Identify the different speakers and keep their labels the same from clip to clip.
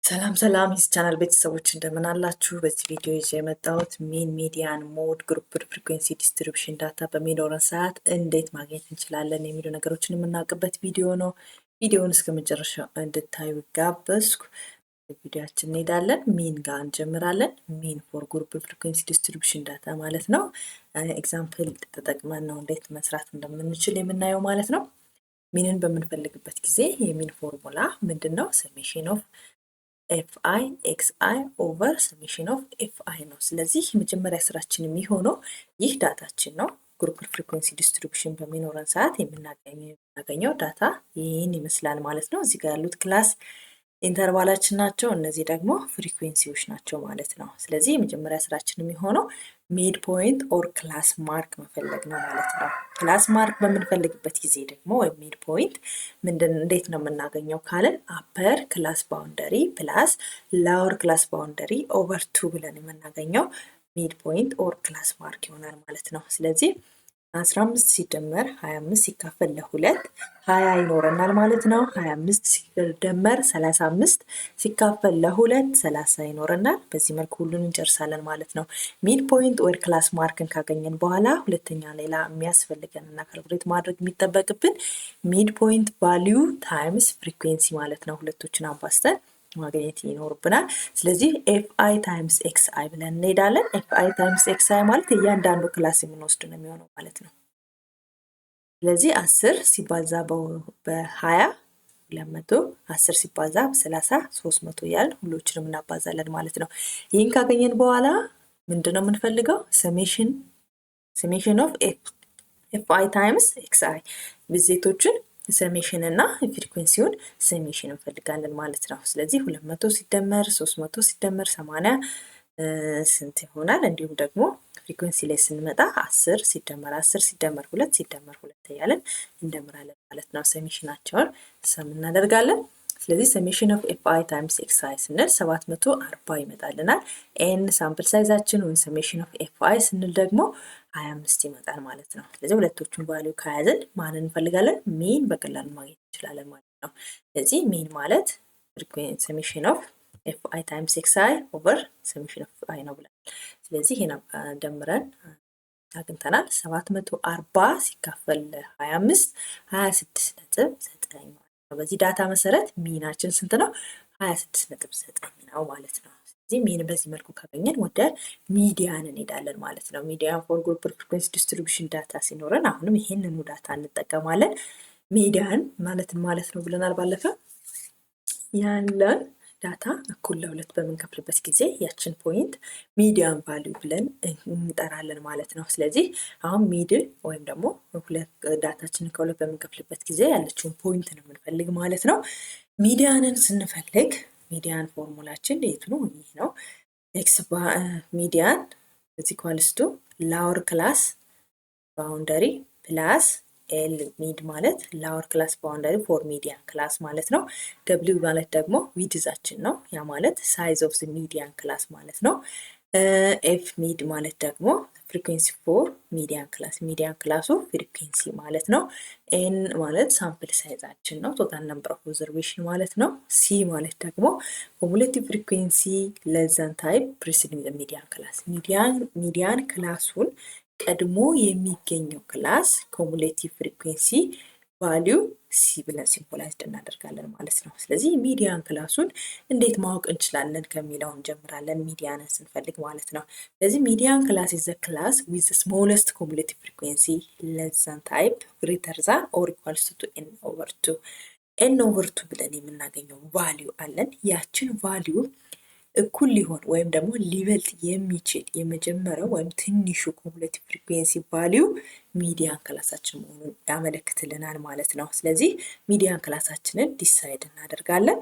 Speaker 1: ሰላም ሰላም የዚህ ቻናል ቤተሰቦች፣ እንደምን አላችሁ? በዚህ ቪዲዮ ይዤ የመጣሁት mean፣ median፣ mode፣ grouped frequency distribution data በሚኖረን ሰዓት እንዴት ማግኘት እንችላለን የሚሉ ነገሮችን የምናውቅበት ቪዲዮ ነው። ቪዲዮውን እስከ መጨረሻው እንድታዩ ጋበዝኩ። ቪዲዮአችን እንሄዳለን። Mean ጋር እንጀምራለን። Mean for grouped frequency distribution data ማለት ነው። Example ተጠቅመን ነው እንዴት መስራት እንደምንችል የምናየው ማለት ነው። Mean ን በምንፈልግበት ጊዜ የ mean formula ምንድን ነው? Summation of fi xi over summation of fi ነው። ስለዚህ የመጀመሪያ ስራችን የሚሆነው ይህ data ችን ነው። Group frequency distribution በሚኖረን ሰዓት የምናገኘው data ይህን ይመስላል ማለት ነው። እዚህ ጋር ያሉት class interval ኣችን ናቸው። እነዚህ ደግሞ frequency ዎች ናቸው ማለት ነው። ስለዚህ የመጀመሪያ ስራችን የሚሆነው midpoint or class mark መፈለግ ነው ማለት ነው። Class mark በምንፈልግበት ጊዜ ደግሞ ወይም midpoint ምንድን እንዴት ነው የምናገኘው ካልን upper class boundary plus lower class boundary over two ብለን የምናገኘው midpoint or class mark ይሆናል ማለት ነው። ስለዚህ 15 ሲደመር 25 ሲካፈል ለሁለት 20 ይኖረናል ማለት ነው። 25 ሲደመር 35 ሲካፈል ለሁለት 30 ይኖረናል። በዚህ መልኩ ሁሉን እንጨርሳለን ማለት ነው። Midpoint ወይ class mark ን ካገኘን በኋላ ሁለተኛ ሌላ የሚያስፈልገን እና calculate ማድረግ የሚጠበቅብን midpoint value times frequency ማለት ነው። ሁለቶችን አባዝተን ማግኘት ይኖርብናል። ስለዚህ fi times xi ብለን እንሄዳለን። fi times xi ማለት እያንዳንዱ class የምንወስድ ነው የሚሆነው ማለት ነው። ስለዚህ 10 ሲባዛ በ20 200፣ 10 ሲባዛ በ30 300 እያልን ሁሎችንም እናባዛለን ማለት ነው። ይህን ካገኘን በኋላ ምንድን ነው የምንፈልገው? Summation of fi times xi ብዜቶችን summation እና frequency ውን summation እንፈልጋለን ማለት ነው። ስለዚህ 200 ሲደመር 300 ሲደመር 80 ስንት ይሆናል? እንዲሁም ደግሞ frequency ላይ ስንመጣ 10 ሲደመር 10 ሲደመር ሁለት ሲደመር ሁለት እያለን እንደምራለን ማለት ነው። Summation ኣቸውን sum እናደርጋለን። ስለዚህ summation of fi times xi ስንል 740 ይመጣልናል። N sample size ኣችን ወይም summation of fi ስንል ደግሞ 25 ይመጣል ማለት ነው። ስለዚህ ሁለቶቹን value ከያዝን ማንን እንፈልጋለን? Mean በቀላሉ ማግኘት እንችላለን ማለት ነው። ስለዚህ mean ማለት summation of fi times xi over summation of fi ነው ብለናል። ስለዚህ ይሄን ደምረን አግኝተናል። 740 ሲካፈል 25 26.9 ማለት ነው። በዚህ data መሰረት mean ኣችን ስንት ነው? 26.9 ነው ማለት ነው። ስለዚህ mean በዚህ መልኩ ካገኘን ወደ median እንሄዳለን ማለት ነው። Median for group frequency distribution data ሲኖረን አሁንም ይሄንኑ data እንጠቀማለን። Median ማለትን ማለት ነው ብለናል ባለፈ፣ ያለን data እኩል ለሁለት በምንከፍልበት ጊዜ ያችን point median value ብለን እንጠራለን ማለት ነው። ስለዚህ አሁን middle ወይም ደግሞ ሁለት data ችንን ከሁለት በምንከፍልበት ጊዜ ያለችውን point ነው የምንፈልግ ማለት ነው። Median ን ስንፈልግ median formula ኣችን የቱ ነው? ይህ ነው። X median is equals to lower class boundary plus L mid ማለት lower class boundary for median class ማለት ነው። W ማለት ደግሞ width ኣችን ነው። ያ ማለት size of median class ማለት ነው። F mid ማለት ደግሞ frequency for median class፣ median class ኡ frequency ማለት ነው። N ማለት sample size ኣችን ነው፣ total number of observation ማለት ነው። C ማለት ደግሞ cumulative frequency less than type preceding median class፣ median class ኡን ቀድሞ የሚገኘው class cumulative frequency value C ብለን symbolized እናደርጋለን ማለት ነው። ስለዚህ median class ኡን እንዴት ማወቅ እንችላለን ከሚለው እንጀምራለን፣ median ን ስንፈልግ ማለት ነው። ስለዚህ median class is the class with smallest cumulative frequency less than type greater than or equals to n over two። n over two ብለን የምናገኘው value አለን። ያችን value እኩል ሊሆን ወይም ደግሞ ሊበልጥ የሚችል የመጀመሪያው ወይም ትንሹ cumulative frequency value median class ኣችን መሆኑን ያመለክትልናል ማለት ነው። ስለዚህ median class ኣችንን decide እናደርጋለን።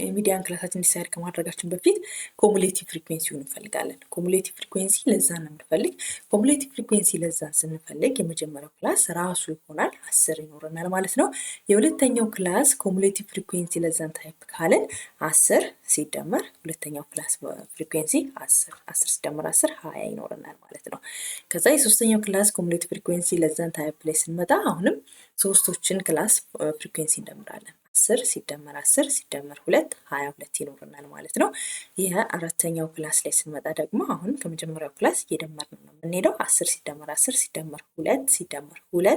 Speaker 1: Median class ኣችን decide ከማድረጋችን በፊት cumulative frequency ውን እንፈልጋለን። Cumulative frequency less than ነው የምንፈልግ። Cumulative frequency less than ስንፈልግ የመጀመሪያው class ራሱ ይሆናል፣ 10 ይኖረናል ማለት ነው። የሁለተኛው class cumulative frequency less than type ካልን 10 ሲደመር ሁለተኛው class frequency 10፣ 10 ሲደመር 10 20 ይኖረናል ማለት ነው። ከዛ የሶስተኛው class cumulative frequency less than type ላይ ስንመጣ አሁንም ሶስቶችን class frequency እንደምራለን። 10 ሲደመር 10 ሲደመር 2 22 ይኖረናል ማለት ነው። ይህ አራተኛው class ላይ ስንመጣ ደግሞ አሁንም ከመጀመሪያው class እየደመርን ነው የምንሄደው። 10 ሲደመር 10 ሲደመር 2 ሲደመር 2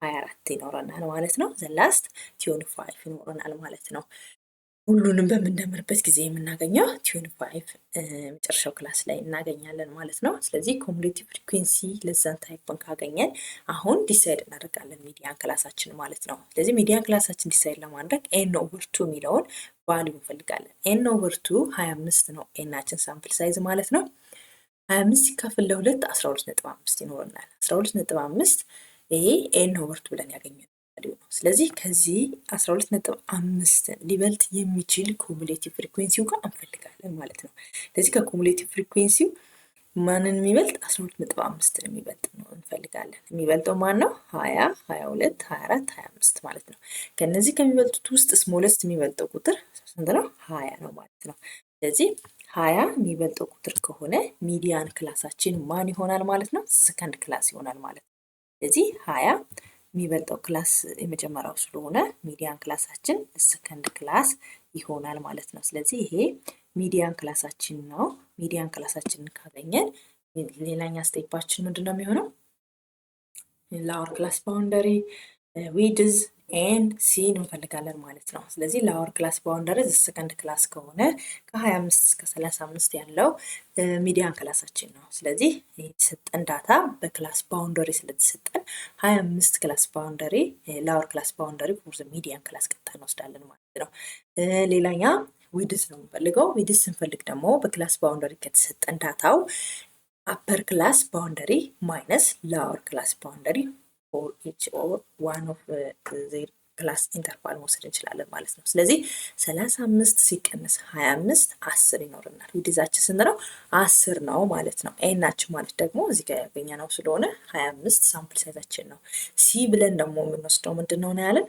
Speaker 1: 24 ይኖረናል ማለት ነው። The last 25 ይኖረናል ማለት ነው። ሁሉንም በምንደምርበት ጊዜ የምናገኘው 25 መጨረሻው class ላይ እናገኛለን ማለት ነው። ስለዚህ cumulative frequency less than type ን ካገኘን አሁን decide እናደርጋለን median class ኣችን ማለት ነው። ስለዚህ median class ኣችን decide ለማድረግ n over two የሚለውን value እንፈልጋለን። n over two 25 ነው n ኣችን sample size ማለት ነው። 25 ሲካፈል ለሁለት 12.5 ይኖረናል። 12.5 ይሄ n over two ብለን ያገኘነው value ነው። ስለዚህ ከዚህ 12.5 ሊበልጥ የሚችል cumulative frequency ው ጋር እንፈልጋለን ማለት ነው። ስለዚህ ከ cumulative frequency ው ማንን የሚበልጥ? 12.5 የሚበልጥ ነው እንፈልጋለን። የሚበልጠው ማን ነው? 20፣ 22፣ 24፣ 25 ማለት ነው። ከነዚህ ከሚበልጡት ውስጥ smallest የሚበልጠው ቁጥር ስንት ነው? 20 ነው ማለት ነው። ስለዚህ 20 የሚበልጠው ቁጥር ከሆነ median class ኣችን ማን ይሆናል ማለት ነው? Second class ይሆናል ማለት ነው። ስለዚህ 20 የሚበልጠው class የመጀመሪያው ስለሆነ median class ኣችን second class ይሆናል ማለት ነው። ስለዚህ ይሄ median class ኣችን ነው። Median class ኣችንን ካገኘን ሌላኛ step ኣችን ምንድን ነው የሚሆነው? Lower class boundary, width and C ን እንፈልጋለን ማለት ነው። ስለዚህ lower class boundary second class ከሆነ ከ25 እስከ 35 ያለው median class ኣችን ነው። ስለዚህ የተሰጠን data በ class boundary ስለተሰጠን 25 class boundary lower class boundary for median class ቀጥታ እንወስዳለን ማለት ነው። ሌላኛ width ነው የምንፈልገው። Width ስንፈልግ ደግሞ በ class boundary ከተሰጠን data ው upper class boundary minus lower class boundary for each or one of their class interval መውሰድ እንችላለን ማለት ነው። ስለዚህ 35 ሲቀንስ 25 10 ይኖረናል። Width ኣችን ስንት ነው? 10 ነው ማለት ነው። n ኣችን ማለት ደግሞ እዚህ ጋር ያገኘነው ስለሆነ 25 sample size ኣችን ነው። C ብለን ደግሞ የምንወስደው ምንድን ነው ያለን?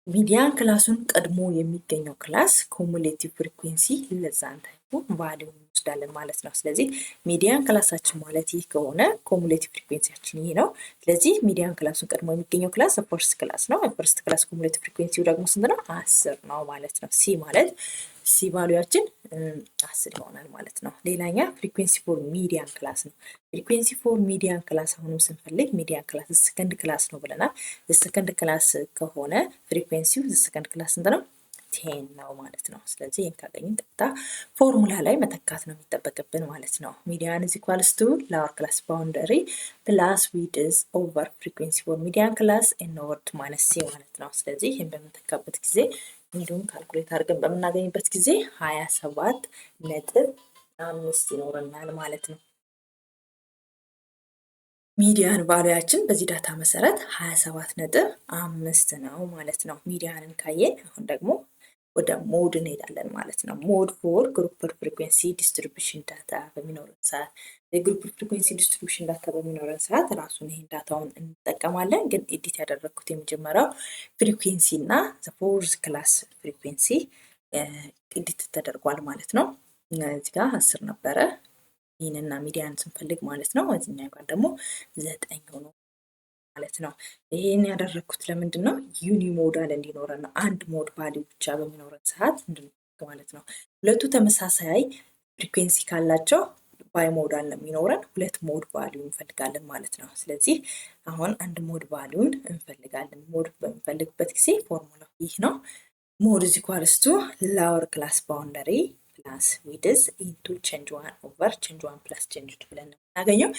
Speaker 1: Median class ኡን ቀድሞ የሚገኘው class cumulative frequency less than type ኡ value እንወስዳለን ማለት ነው። ስለዚህ median class ኣችን ማለት ይህ ከሆነ cumulative frequency ያችን ይህ ነው። ስለዚህ median class ኡን ቀድሞ የሚገኘው class first class ነው። First class cumulative frequency ው ደግሞ ስንት ነው? 10 ነው ማለት ነው። C ማለት C value ያችን 10 ይሆናል ማለት ነው። ሌላኛ frequency for median class ነው። Frequency for median class አሁንም ስንፈልግ median class second class ነው ብለናል። Second class ከሆነ frequency ው second class ስንት ነው? 10 ነው ማለት ነው። ስለዚህ ይህን ካገኘን ቀጥታ ፎርሙላ ላይ መተካት ነው የሚጠበቅብን ማለት ነው። Median is equals to lower class boundary plus width over frequency for median class n over two minus C ማለት ነው። ስለዚህ ይህን በምንተካበት ጊዜ እንዲሁም calculate አድርገን በምናገኝበት ጊዜ 27.5 ይኖረናል ማለት ነው። Median value ያችን በዚህ data መሰረት 27.5 ነው ማለት ነው። Median ን ካየን አሁን ደግሞ ወደ mode እንሄዳለን ማለት ነው። Mode for grouped frequency distribution data በሚኖረን ሰዓት፣ የ group frequency distribution data በሚኖረን ሰዓት ራሱን ይህን data ውን እንጠቀማለን። ግን edit ያደረግኩት የመጀመሪያው frequency እና fourth class frequency edit ተደርጓል ማለት ነው። እዚህ ጋር 10 ነበረ mean ና median ስንፈልግ ማለት ነው። እዚህኛ ጋር ደግሞ 9 ሆኖ ማለት ነው። ይህን ያደረግኩት ለምንድን ነው? Unimodal እንዲኖረን ነው። አንድ mode value ብቻ በሚኖረን ሰዓት ማለት ነው። ሁለቱ ተመሳሳይ frequency ካላቸው bimodal ነው የሚኖረን። ሁለት mode value እንፈልጋለን ማለት ነው። ስለዚህ አሁን አንድ mode value ን እንፈልጋለን። Mode በምንፈልግበት ጊዜ ፎርሙላው ይህ ነው። Mode is equals to lower class boundary plus width into change one over change one plus change two ብለን ነው የምናገኘው።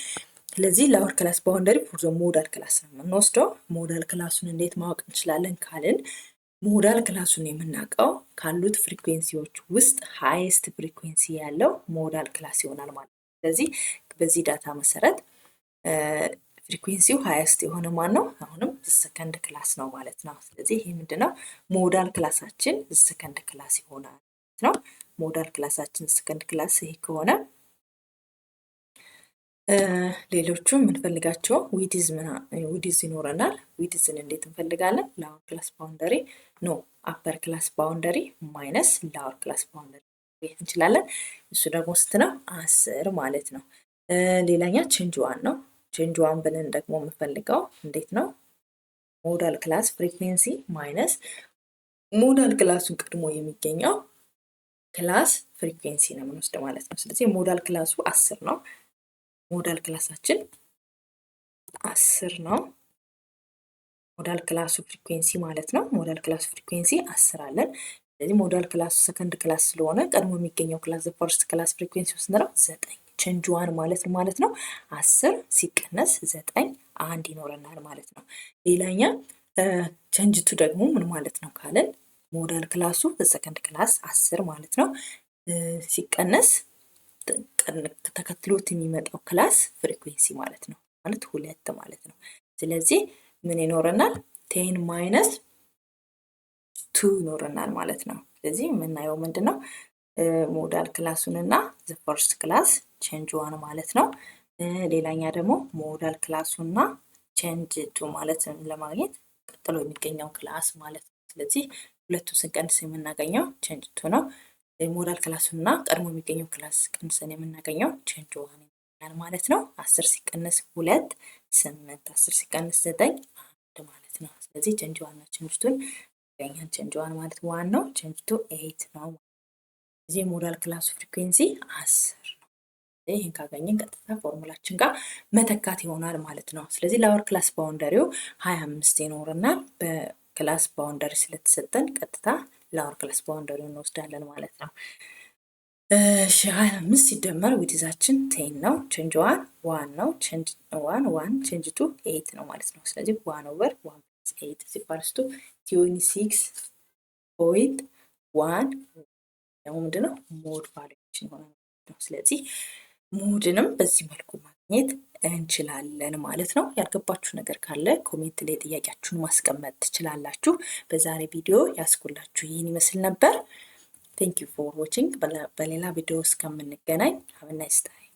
Speaker 1: ስለዚህ lower class boundary for the modal class ነው የምንወስደው። Modal class ኡን እንዴት ማወቅ እንችላለን ካልን modal class ኡን የምናውቀው ካሉት frequency ዎች ውስጥ highest frequency ያለው modal class ይሆናል ማለት ነው። ስለዚህ በዚህ data መሰረት frequency ው highest የሆነ ማን ነው? አሁንም second class ነው ማለት ነው። ስለዚህ ይህ ምንድነው? Modal class ኣችን second class ይሆናል ነው። Modal class ኣችን second class ይሄ ከሆነ ሌሎቹ የምንፈልጋቸው width ይኖረናል። Width ን እንዴት እንፈልጋለን? Lower class boundary, no, upper class boundary minus lower class boundary እንችላለን። እሱ ደግሞ ስንት ነው? 10 ማለት ነው። ሌላኛ change one ነው። Change one ብለን ደግሞ የምንፈልገው እንዴት ነው? Modal class frequency minus Modal class ኡን ቀድሞ የሚገኘው class frequency ነው የምንወስደው ማለት ነው። ስለዚህ modal class ኡ 10 ነው። Modal class ኣችን 10 ነው። Modal class ኡ frequency ማለት ነው። Modal class ኡ frequency 10 አለን። ስለዚህ modal class ኡ second class ስለሆነ ቀድሞ የሚገኘው class first class frequency ስንት ነው? 9። Change one ማለት ነው። 10 ሲቀነስ 9 1 ይኖረናል ማለት ነው። ሌላኛ change two ደግሞ ምን ማለት ነው ካልን modal class ኡ second class 10 ማለት ነው፣ ሲቀነስ ተከትሎት የሚመጣው class frequency ማለት ነው፣ ማለት 2 ማለት ነው። ስለዚህ ምን ይኖረናል? 10 minus 2 ይኖረናል ማለት ነው። ስለዚህ የምናየው ምንድን ነው? Modal class ኡን እና the first class change one ማለት ነው። ሌላኛ ደግሞ modal class ኡ እና change two ማለት ለማግኘት ቀጥሎ የሚገኘው class ማለት ነው። ስለዚህ ሁለቱ ስንቀንስ የምናገኘው change two ነው። Modal class ኡን እና ቀድሞ የሚገኘው class ቀንሰን የምናገኘው change one ማለት ነው። 10 ሲቀነስ 2 8፣ 10 ሲቀነስ 9 1 ማለት ነው። ስለዚህ change one እና change two ን ያገኛል። Change one ማለት 1 ነው። Change two 8 ነው። እዚህ modal class ኡ frequency 10 ነው። ይህን ካገኘን ቀጥታ ፎርሙላችን ጋር መተካት ይሆናል ማለት ነው። ስለዚህ lower class boundary ው 25 ይኖረናል። በ class boundary ስለተሰጠን ቀጥታ lower class boundary ውን እንወስዳለን ማለት ነው። እሺ፣ 25 ሲደመር width ኣችን 10 ነው። Change one 1 ነው። Change one 1፣ change two 8 ነው ማለት ነው። ስለዚህ 1 over 1 plus 8 is equals to 26.1 ደግሞ ምንድነው? Mode value ኣችን ይሆናል ማለት ነው። ስለዚህ mode ንም በዚህ መልኩ ማግኘት እንችላለን ማለት ነው። ያልገባችሁ ነገር ካለ comment ላይ ጥያቄያችሁን ማስቀመጥ ትችላላችሁ። በዛሬ ቪዲዮ ያስኩላችሁ ይህን ይመስል ነበር። Thank you for watching። በሌላ ቪዲዮ እስከምንገናኝ have nice time።